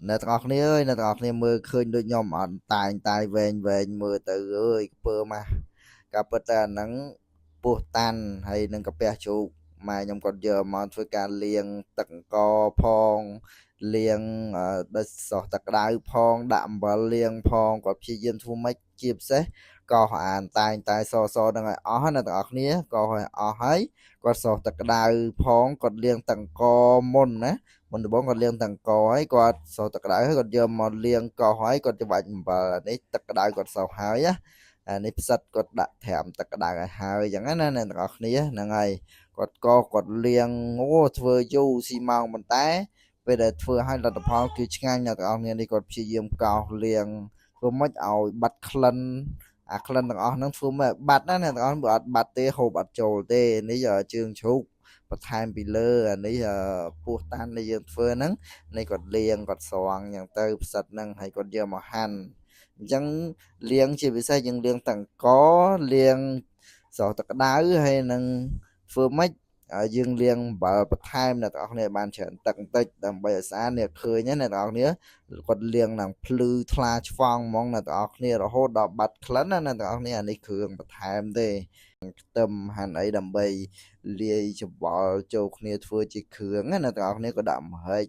អ្នកទាំងអស់គ្នាអើយអ្នកទាំងអស់គ្នាមើលឃើញដូចខ្ញុំអត់តែងតែវែងវែងមើលទៅអើយពើម៉ាស់ការពិតតែអាហ្នឹងពោះតាន់ហើយនឹងកាពះជ្រូកម៉ែខ្ញុំគាត់យកមកធ្វើការលាងទឹកអង្ករផងលាងដោយសោះទឹកក្តៅផងដាក់អំបិលលាងផងគាត់ព្យាយាមធ្វើម៉េចជាពិសេសកោសអានតែងតែសសហ្នឹងឲ្យអស់ណាទាំងអស់គ្នាកោសឲ្យអស់ហើយគាត់សោះទឹកក្តៅផងគាត់លាងទឹកអង្ករមុនណាមុនដំបូងគាត់លាងទឹកអង្ករហើយគាត់សោះទឹកក្តៅហើយគាត់យកមកលាងកោសហើយគាត់ច្បាច់អំបិលអានេះទឹកក្តៅគាត់សោះហើយណាអានេះផ្សិតគាត់ដាក់ត្រាំទឹកក្តៅឲ្យហើយអញ្ចឹងណាអ្នកទាំងអស់គ្នាហ្នឹងហើយគាត់កោសគាត់លាងអូធ្វើយូរស៊ីម៉ោងប៉ុន្តែពេលដែលធ្វើឲ្យលទ្ធផលគឺឆ្ងាញ់អ្នកទាំងអស់គ្នានេះគាត់ព្យាយាមកោសលាងធ្វើម៉េចឲ្យបាត់ក្លិនអាក្លិនទាំងអស់ហ្នឹងធ្វើម៉េចបាត់ណាអ្នកទាំងអស់បើអត់បាត់ទេហូបអត់ចូលទេនេះជើងជ្រូកបន្ថែមពីលើអានេះពោះតាន់ដែលយើងធ្វើហ្នឹងនេះគាត់លាងគាត់ស្រង់អញ្ចឹងទៅផ្សិតហ្នឹងហើយគាត់យកមកហាន់អញ្ចឹងលាងជាពិសេសយើងលាងតង្កលាងស្រស់ទឹកក្តៅហើយនឹងធ្វើម៉េចយើងលាងអំបិលបន្ថែមអ្នកទាំងអស់គ្នាបានច្រើនទឹកបន្តិចដើម្បីឲ្យស្អាតនេះឃើញណាអ្នកទាំងអស់គ្នាគាត់លាងឡើងភ្លឺថ្លាឆ្វង់ហ្មងអ្នកទាំងអស់គ្នារហូតដល់បាត់ក្លិនណាអ្នកទាំងអស់គ្នាអានេះគ្រឿងបន្ថែមទេខ្ទឹមហាន់អីដើម្បីលាយច្បល់ចូលគ្នាធ្វើជាគ្រឿងណាអ្នកទាំងអស់គ្នាក៏ដាក់ម្ហិច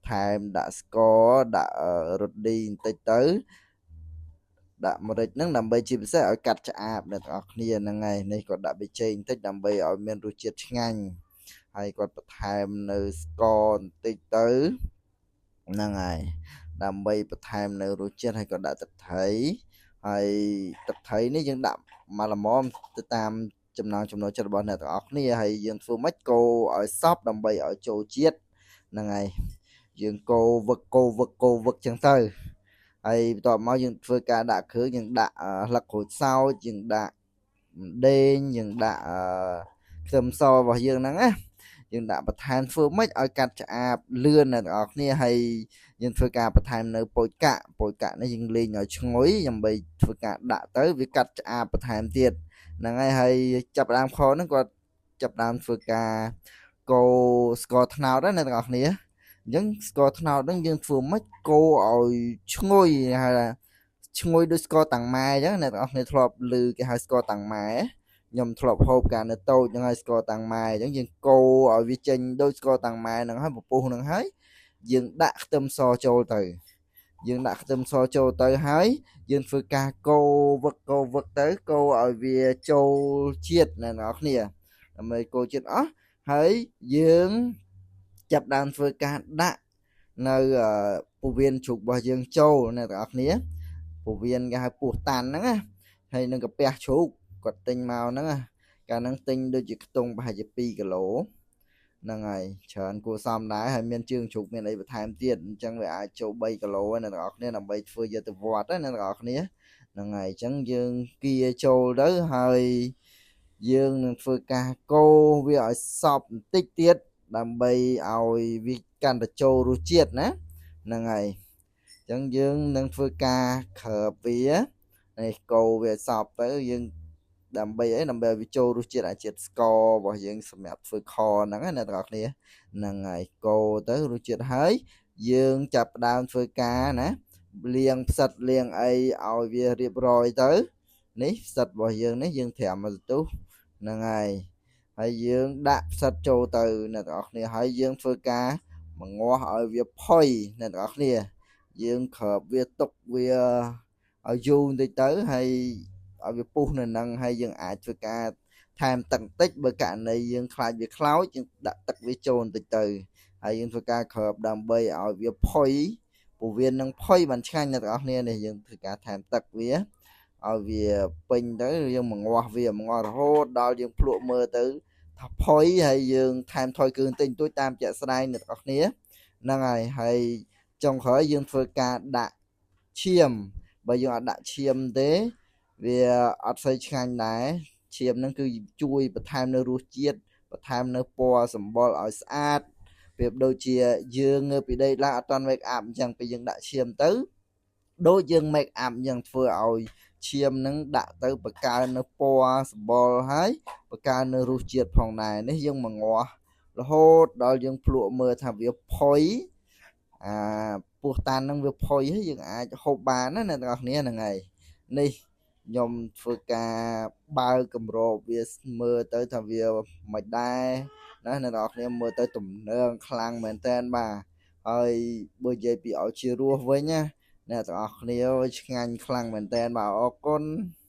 ថែមដាក់ស្ករដាក់រ៉ូឌីបន្តិចទៅដាក់ម្រេចហ្នឹងដើម្បីជាពិសេសឲ្យកាត់ឆ្អាបអ្នកទាំងអស់គ្នាហ្នឹងហើយនេះគាត់ដាក់ប៊ីចេងបន្តិចដើម្បីឲ្យមានរសជាតិឆ្ងាញ់ហើយគាត់បន្ថែមនៅស្ករបន្តិចទៅហ្នឹងហើយដើម្បីបន្ថែមនៅរសជាតិហើយក៏ដាក់ទឹកត្រីហើយទឹកត្រីនេះយើងដាក់មកល្មមទៅតាមចំណង់ចំណូលចិត្តរបស់អ្នកទាំងអស់គ្នាហើយយើងធ្វើម៉េចកូរឲ្យសព្វដើម្បីឲ្យចូលជាតិហ្នឹងហើយយើងកូរវឹកកូរវឹកកូរវឹកចឹងទៅហើយបន្ទាប់មកយើងធ្វើការដាក់គ្រឿងយើងដាក់ស្លឹកក្រូចសើចយើងដាក់ដេងយើងដាក់ខ្ទឹមសរបស់យើងហ្នឹងណាយើងដាក់បន្ថែមធ្វើម៉េចឲ្យកាត់ឆ្អាបលឿនអ្នកទាំងអស់គ្នាហើយយើងធ្វើការបន្ថែមនៅពោចកាក់ពោចកាក់នេះយើងលេងឲ្យឈ្ងុយដើម្បីធ្វើការដាក់ទៅវាកាត់ឆ្អាបបន្ថែមទៀតហ្នឹងហើយហើយចាប់ដើមខហ្នឹងគាត់ចាប់ដើមធ្វើការកូរស្ករត្នោតណាអ្នកទាំងអស់គ្នាអញ្ចឹងស្ករត្នោតហ្នឹងយើងធ្វើម៉េចកូរឲ្យឈ្ងុយហៅថាឈ្ងុយដូចស្ករតាំងម៉ែអញ្ចឹងអ្នកទាំងអស់គ្នាធ្លាប់ឮគេហៅស្ករតាំងម៉ែខ្ញុំធ្លាប់ហូបកាលនៅតូចហ្នឹងហើយស្ករតាំងម៉ែអញ្ចឹងយើងកូរឲ្យវាចេញដូចស្ករតាំងម៉ែហ្នឹងហើយពពុះហ្នឹងហើយយើងដាក់ខ្ទឹមសចូលទៅយើងដាក់ខ្ទឹមសចូលទៅហើយយើងធ្វើការកូរវឹកកូរវឹកទៅកូរឲ្យវាចូលជាតិអ្នកនរគ្នាដើម្បីកូរជាតិអស់ហើយយើងចាប់ដើមធ្វើការដាក់នៅពោះវៀនជ្រូករបស់យើងចូលអ្នកទាំងអស់គ្នាពោះវៀនគេហៅពោះតាន់ហ្នឹងណាហើយនឹងកាពះជ្រូកគាត់ទិញមកហ្នឹងណាកាលហ្នឹងទិញដូចជាខ្ទង់ប្រហែលជា2គីឡូហ្នឹងហើយច្រើនគួរសមដែរហើយមានជើងជ្រូកមានអីបន្ថែមទៀតអញ្ចឹងវាអាចចូល3គីឡូហើយអ្នកទាំងអស់គ្នាដើម្បីធ្វើយកទៅវត្តណាអ្នកទាំងអស់គ្នាហ្នឹងហើយអញ្ចឹងយើងគៀចូលទៅហើយយើងនឹងធ្វើការកូរវាឲ្យសព្វបន្តិចទៀតដើម្បីឲ្យវាកាន់តែចូលរសជាតិណាហ្នឹងហើយអញ្ចឹងយើងនឹងធ្វើការក្រើបវានេះកូរវាសព្វទៅយើងដើម្បីអីដើម្បីឲ្យវាចូលរសជាតិអាជាតិស្កររបស់យើងសម្រាប់ធ្វើខហ្នឹងណាអ្នកទាំងអស់គ្នាហ្នឹងហើយកូរទៅរសជាតិហើយយើងចាប់ផ្ដើមធ្វើការណាលាងផ្សិតលាងអីឲ្យវារៀបរយទៅនេះផ្សិតរបស់យើងនេះយើងត្រាំមកទទុះហ្នឹងហើយហើយយើងដាក់ផ្សិតចូលទៅអ្នកទាំងអស់គ្នាហើយយើងធ្វើការមងាស់ឲ្យវាផុយអ្នកទាំងអស់គ្នាយើងក្របវាទុកវាឲ្យយូរបន្តិចទៅហើយឲ្យវាពុះនៅនឹងហើយយើងអាចធ្វើការថែមទឹកបន្តិចបើករណីយើងខ្លាចវាខ្លោចយើងដាក់ទឹកវាចូលបន្តិចទៅហើយយើងធ្វើការក្របដើម្បីឲ្យវាផុយព្រោះវានឹងផុយបានឆ្ងាញ់អ្នកទាំងអស់គ្នានេះយើងធ្វើការថែមទឹកវាឲ្យវាពេញទៅយើងមងាស់វាមងាស់រហូតដល់យើងភ្លក់មើលទៅថាផុយហើយយើងថែមថយគ្រឿងតិចបន្តួចតាមជាក់ស្ដែងអ្នកទាំងអស់គ្នាហ្នឹងហើយហើយចុងក្រោយយើងធ្វើការដាក់ឈាមបើយើងអត់ដាក់ឈាមទេវាអត់សូវឆ្ងាញ់ដែរឈាមហ្នឹងគឺជួយបន្ថែមនៅរសជាតិបន្ថែមនៅពណ៌សម្បុរឲ្យស្អាតប្រៀបដូចជាយើងងើបពីដីឡើងអត់ទាន់ make up អញ្ចឹងពេលយើងដាក់ឈាមទៅដូចយើង make up អញ្ចឹងធ្វើឲ្យឈាមហ្នឹងដាក់ទៅបង្កើននៅពណ៌សម្បុរហើយបង្កើននៅរសជាតិផងដែរនេះយើងមងាស់រហូតដល់យើងភ្លក់មើលថាវាផុយ អាពោះតាន់ហ្នឹងវាផុយហើយ យើងអាចហូបបានណាអ្នកទាំងអស់គ្នា។ ហ្នឹងហើយ នេះខ្ញុំធ្វើការបើកកម្របវាមើលទៅថាវាមិនដែរណាអ្នកទាំងអស់គ្នា មើលទៅទំនើងខ្លាំងមែនតើ បាទ។ ហើយបើនិយាយពីឲ្យជារសវិញណាអ្នកទាំងអស់គ្នា ឆ្ងាញ់ខ្លាំងមែនតើ បាទ អរគុណ។